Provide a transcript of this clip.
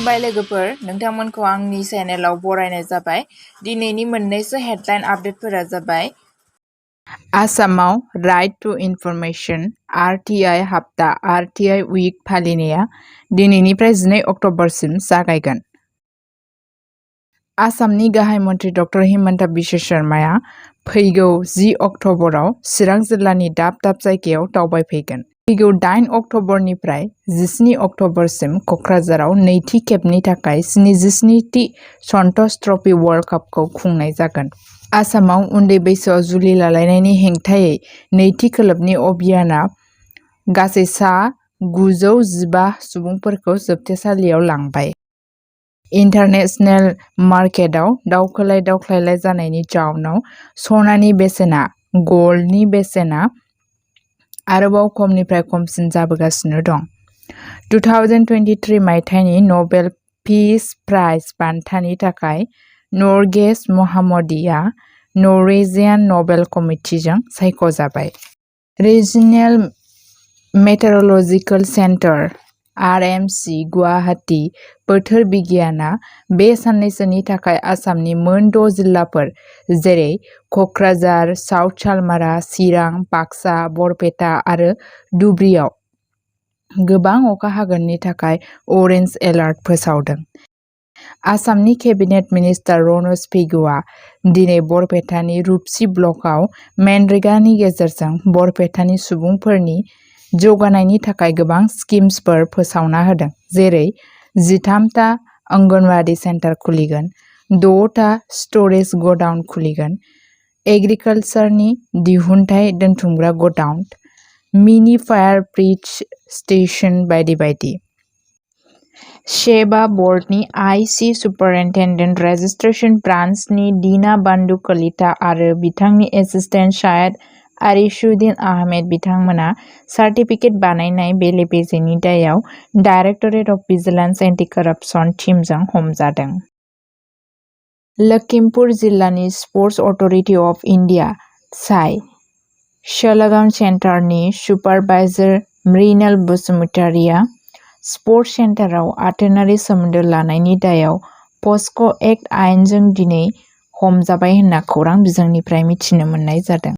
खुलुमबाय लोगोफोर, नोंथांमोनखौ आंनि चेनेलाव बरायनाय जाबाय। दिनैनि मोननैसो हेडलाइन आपडेटफोरा जाबाय आसामाव राइट टु इनफरमेशन आरटिआइ हाप्ता आरटिआइ उइक फालिनाया दिनैनिफ्राय 12 अक्ट'बरसिम जागायगोन। आसामनि गाहाय मन्थ्रि डक्टर हिमन्त बिश्व शर्माया फैगौ 10 अक्ट'बराव चिरां जिल्लानि दाब दाब जायगायाव दावबायफैगोन। फैगौ 8 अक्ट'बरनिफ्राय 17 अक्ट'बरसिम क'क्राझाराव नैथि खेबनि थाखाय 77थि सन्टोष ट्रफी वर्ल्ड कापखौ खुंनाय जागोन। आसामाव उन्दै बैसोआव जुलि लालायनायनि हेंथायै नैथि खोलोबनि अभियानआ गासै सा 915 सुबुंफोरखौ जोबथेसालियाव लांबाय। इन्टारनेशनेल मार्केटआव दावखोलाय जानायनि जाउनाव सनानि बेसेना गल्डनि बेसेना आरोबाव खमनिफ्राय खमसिन जाबोगासिनो दं। 2023 मायथाइनि नबेल पिस प्राइज बान्थानि थाखाय नरगेस महमूदीआ नरवेजियान नबेल कमिटिजों सायख'जाबाय। Regional meteorological centre (RMC) Guwahati बोथोर बिगियानआ बे साननैसोनि थाखाय आसामनि मोन 6 जिल्लाफोर जेरै क'क्राझार, साउथ सालमारा, चिरां, बाक्सा, बरपेटा आरो धुब्रीआव गोबां अखा हागोननि थाखाय अरेन्ज एलार्ट फोसावदों। आसामनि केबिनेट मिनिस्टार रनज पेगुआ दिनै बरपेटानि रुपसि ब्लकआव मेनरेगानि गेजेरजों बरपेटानि सुबुंफोरनि जौगानायनि थाखाय गोबां स्किम्सफोर फोसावना होदों, जेरै 13ता अंगनवाड़ी सेन्टार खुलिगोन, 6ता स्टरेज गडाउन खुलिगोन, एग्रिकालचारनि दिहुनथाय दोनथुमग्रा गडाउन, मिनि फायार ब्रिज स्टेशन बायदि बायदि। सेबा बर्डनि आइ.सि. सुपारिनटेन्डेन्ट रेजिस्ट्रेशन ब्रान्चनि दिना बान्डु कलिता आरो बिथांनि एसिस्टेन्ट शायद आरिशुद्दिन आहमेद बिथांमोना सार्टिफिकेट बानायनाय बेले-बेजेनि दायाव directorate of vigilance anti कराप्सन टीमजों हमजादों। Lakhimpur जिल्लानि स्पर्टस अथरिटि अफ इन्डिया साइ सलागाम सेन्टारनि सुपारभाइजार मृणाल बसुमतारीआ स्पर्टस सेन्टाराव आथोनारि सोमोन्दो लानायनि दायाव पस्क' एक्ट आयेनजों दिनै हमजाबाय होनना खौरां बिजोंनिफ्राय मिथिनो मोननाय जादों।